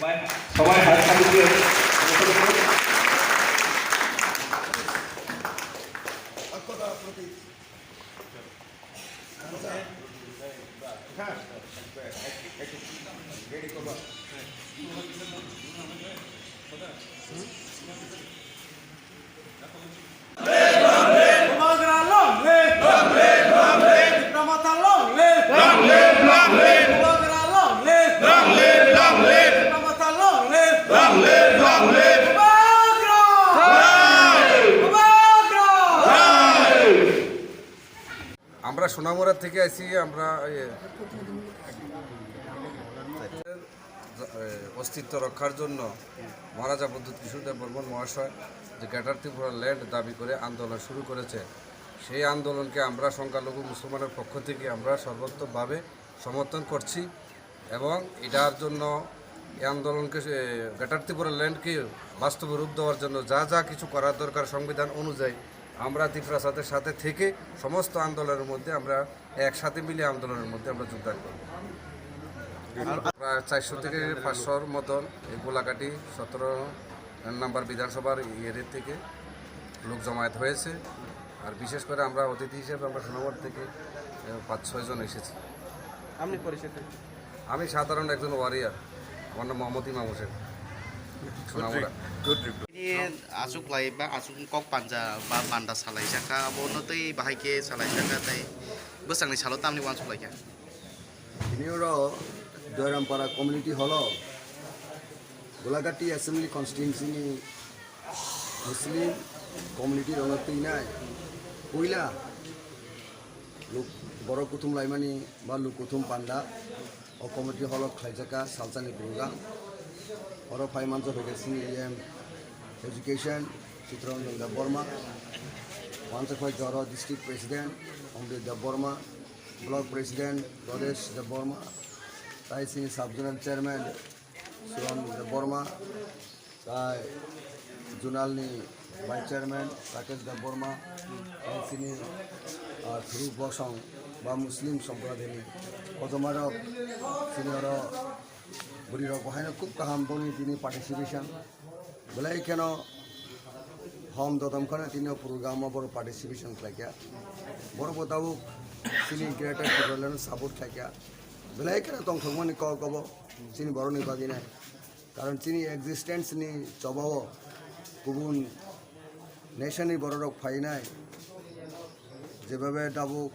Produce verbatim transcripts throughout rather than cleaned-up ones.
সবাই হাত তালি দিয়ে Bubagra long live! Long live, long live! Tipra Motha long live! Long live, long live! Bubagra long live! Long live, long live! Tipra Motha long live! Long live, long live! Bubagra! Hey! Bubagra! Hey! আমরা সোনামুড়া থেকে আইছি, আমরা, ইয়ে, এ, অস্তিত্ব রক্ষার জন্য মহারাজা প্রদ্যুৎ কিশোর দেব বর্মন মহাশয় যে গ্রেটার ত্রিপুরা ল্যান্ড দাবি করে আন্দোলন শুরু করেছে, সেই আন্দোলনকে আমরা সংখ্যালঘু মুসলমানের পক্ষ থেকে আমরা সর্বোচ্চভাবে সমর্থন করছি এবং এটার জন্য এই আন্দোলনকে, এ, গ্রেটার ত্রিপুরা ল্যান্ডকে বাস্তবে রূপ দেওয়ার জন্য যা যা কিছু করার দরকার সংবিধান অনুযায়ী আমরা তিপ্রাসাদের সাথে থেকে সমস্ত আন্দোলনের মধ্যে আমরা একসাথে মিলে আন্দোলনের মধ্যে আমরা যোগদান করব। প্রায় চারশো থেকে পাঁচশোর মতন এই গোলাঘাটি সতেরো নাম্বার বিধানসভার এরিয়া থেকে লোক জমায়েত হয়েছে। আর বিশেষ করে আমরা অতিথি হিসেবে আমরা সোনামুড়া থেকে, এ, পাঁচ ছয় জন এসেছি। আপনি পরিচয় দিন। আমি সাধারণ একজন ওয়ারিয়ার, আমার নাম মোহাম্মদ ইমাম হোসেন, Sonamura. Ini aswk lai ba aswk kok panja ba panda salai jaka, abo no tei bahai khe salai jaka tei bwsakni salo tamni uansuk lai kha. Ini oro Doirampara Community Hall o Golagati Assembly Constituency ni Muslim community rokno twinai puila luk-, borok kuthum laimani ba luk kuthum panda o community hall o khlaijak kha salsani program. Oro phai mansa phaikha chini E M Education Chittaranjan Debbarma, mansa phaikha oro District President Amrit Debbarma, Block President Rajesh Debbarma, tai chini Sub Zonal Chairman Suran Debbarma, tai Zonal ni Vice Chairman Rakesh Debbarma, tai chini, ah, Thuru Bosong ba Muslim Sampradayni kojomarok chini oro bwrwirok bo haino khub kaham boni tini participation. Belai kheno hom dodom kheno tini o program o borok participation khlai kha. Borok bo tabuk chini Greater Tipraland no support khlai kha. Belai kheno tongthokmani kok obo chini borokni bagwi nai. Karon chini existence ni choba o kubun nation ni borok rok phainai. Jebabe tabuk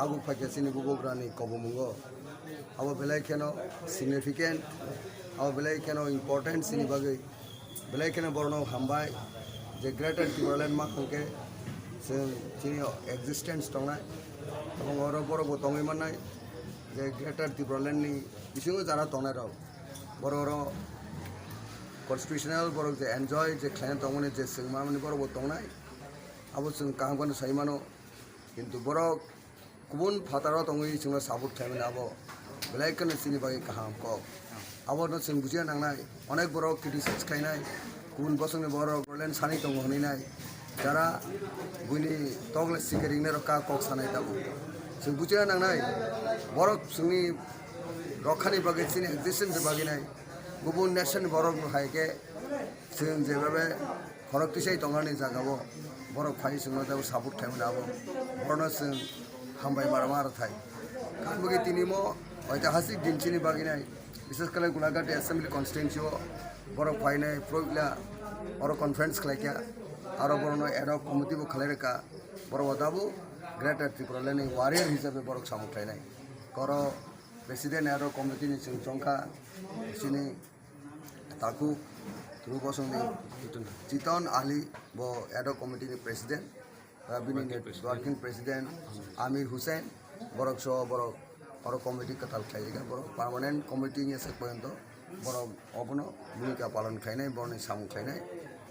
aguk phaikha chini bubagrani kobomungo. Abo belai kheno significant, abo belai kheno important chini bagwi. Belai kheno borokno hambai je Greater Tipraland ma hwnkhe chwng chini existence tongnai. Abo oro borokbo tongwi mannai je Greater Tipraland ni bisingo jara tongnai rok. Borok oro constitutional borok je enjoy je khlaina tongmani je chwng manmani borokbo tongnai. Abo chwng kaham kheno sai mano. Kintu borok kubun phataro tongwi chwngno support khlaimani abo belai kheno chini bagwi kaham kok. Abono chwng bujiya nangnai, onek borok criticize khlainai, kubun bosongni borok Roland sani tongo hwnwi nai, jara buini tokle sikhe ringnai rok kok sanai tabuk. Chwng bujiya nangnai, borok chwngni rokhani bagwi chini existence bagwi nai, kubun nation borok hai khe Chwng jebabe khorok tisai tongnani jagao borok phai chwngno tei support khlaimani abo borokno chwng hambai mara mara thai. Tamni bagwi tini mo oitihasik din chini bagwi nai, bises khlai Gulagati Assembly Constituency o borok phainai proila oro conference khlaikha, aro borokno ad hoc committee bo khlai rwkha, borok bo tabuk Greater Tipraland ni warrior hisabe borok samung khlainai. Oro president ad hoc committee ni chwng chongkha chini Taku, Thuru Bosongni Chiton Ali, bo ad hoc committee ni president, ah, bini working president Amir Hussain, borok so borok oro committee kwtal khlaijak, borok permanent committee ni sak porjonto borok obono bhumika palon khlainai, borokni samung khlainai,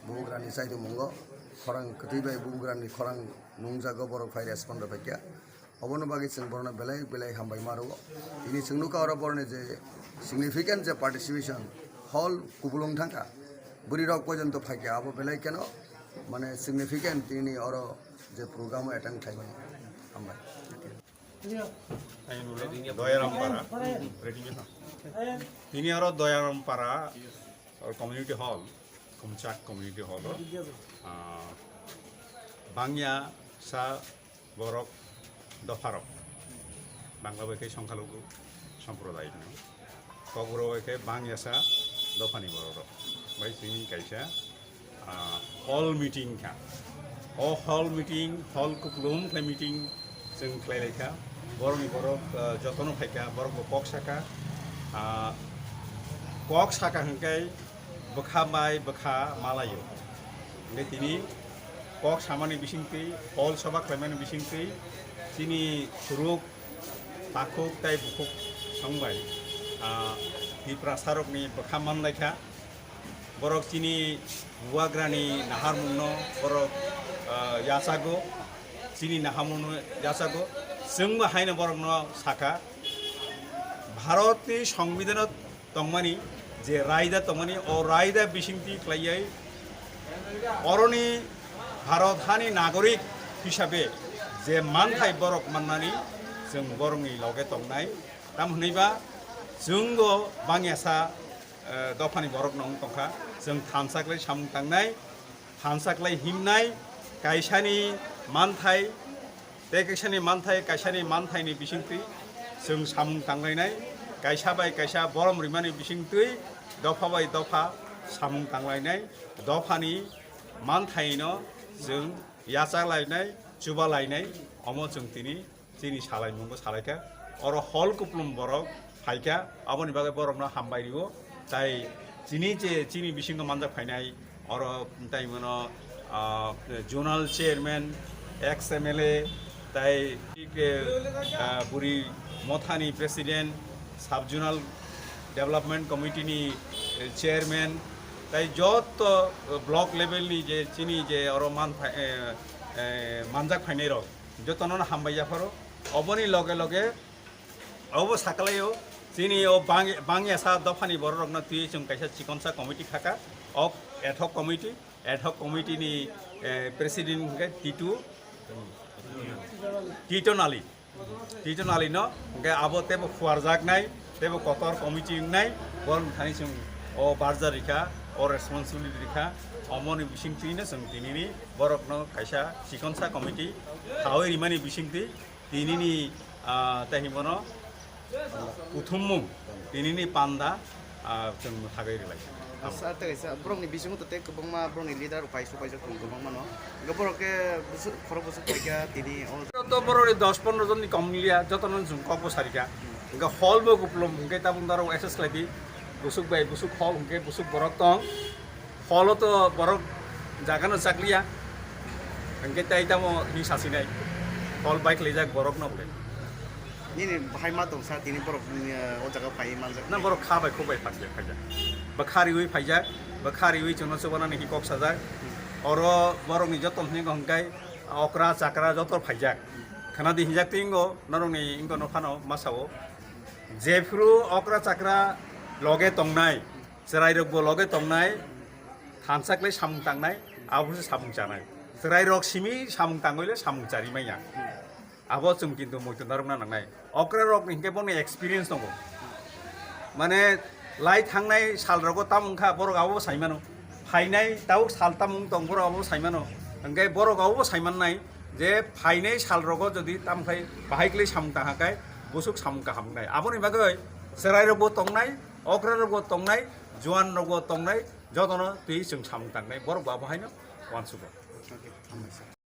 bubagrani chaidumungo khorang kwtwi bai bubagrani khorang nungjago, borok phai respond rwbaikha. Obono bagwi chwng borokno belai belai hambai ma rwo. Tini chwng nukha oro borokni je significant je participation, hall kubulung thangkha, bwrwi rok porjonto phaikha, abo belai kheno mane significant tini oro je program o attend khlaimani. Hambai. Doyaram Para. Tini aro Doyaram Para community hall, Kumchak community hall, ah, bangya sa borok dopharok, Bangla bai khe songkhalugu somprodayo hino, Kokborok bai khe bangya sa dophani borok rok bai tini kaisa ah, hall meeting kha. O hall meeting, hall kuplum khlai meeting chwng khlai lai kha. Borokni borok, ah, jotono phai kha, borok bo kok sa kha. Ah, kok sa kha hwnkhe bwkha bai bwkha malaio. Hwnkhe tini kok samani bisingtwi, hall soba khlaimani bisingtwi chini suruk, takhuk tai bukhuk songbai, ah, Tiprasarokni bwkha man lai kha. Borok chini bubagrani naharmungno borok, ah, yachago, chini naharmungno yachago. Chwngbo haino borokno sakha, Bharatni Songbidano tongmani je raida tongmani, o raida bisingtwi khlaiwi oroni Bharat hani nagorik hisabe je manthai borok mannani, chwng borokni loge tongnai. Tamo hwnwiba chwngbo bangyasa eh, dophani borok no wng tongkha. Chwng thansa khlai samung tangnai, thansa khlai himnai, kaisani manthai, tei kaisani manthai, kaisani manthaini bisingtwi chwng samung tanglainai, kaisa bai kaisa borom rimani bisingtwi dopha bai dopha samung tanglainai, dophani manthaino chwng yacha lainai, chuba lainai, omo chwng tini chini salaimungo salaikha. Oro hol kuplum borok phaikha, aboni bagwi borokno hambai rio. Tai chini je chini bisingo manjak phainai, oro tai mano, ah, zonal chairman, ex M L A, tai, ah, buri mothani president, sub zonal development committee ni, eh, chairman, tai joto, eh, block level ni je chini je oro man phai-, eh, eh, manjak phainai rok, jotono no hambai yapharo. Oboni loge loge obo sakalaio, chini o bang-, bangyasa dophani borok rokno twi chwng kaisa chikonsa committee khaka, o ad hoc committee, ad hoc committee ni, eh, president hwnkhe Titu, Tito Nali, Tito Nali no hwnkhe abo tebo phuarjaknai, tebo kotor committee wngnai, borok thani chwng o barja rikha, o responsibility rikha, omoni bising twino chwng tinini borokno kaisa chikonsa committee khaui rimani bising twi, tinini, ah, tei himbono, ah, kuthumung, tinini panda, ah, chwng mwthagwi rwlai. Asa tei kaisa borokni bisingo to tei kwbangma borokni leader rok paisuk paijak tongo kwbangma no. Hwnkhe borok khe busuk, khorok busuk paikha tini o. To borokni dos pondro jonni kom liya, jotono chwng kok bo sarikha. Hwnkhe hall bo kuplum hwnkhe tabuk norok access khlai di. Busuk bai busuk hall hwnkhe busuk borok tong. Holo to borok jagano chakliya. Hwnkhe tai tamo hi sasinai. Hol bai khwlaijak borokno bwle. Nini bahai ma tong sa tini borok, eh, o jaga phai manjak. Na borok kha bai khuk bai phaijak, phaijak. Bwkha riwi phaijak, bwkha riwi chwngno chubanani hi kok sajak. Oro borokni joto hwnwi hwnkhe okra chakra joto phaijak. Khana di hinjak tingo norokni wngkano phano ma sao. Jephru okra chakra loge tongnai, chwrairokbo loge tongnai, thansa khlai samung tangnai, abo se samung chanai. Chwrairok simi samung tangwi le samung chari manya. Abo chwng kintu muitu narwkna nangnai. Okra rok hinkhe boni experience tongo. Mane lai thangnai sal rogo tam wngkha borok abo saimano. Phainai tabuk sal tam wng tong borok abo saimano. Hinkhe borok abo saimannai je phainai sal rogo jodi tam khai bahai khlai samung tangha khai busuk samung kaham wngnai. Aboni bagwi chwrairokbo tongnai, okrarokbo tongnai, juanrokbo tongnai, jotono twi chwng samung tangnai, borok bo abo haino uansugo.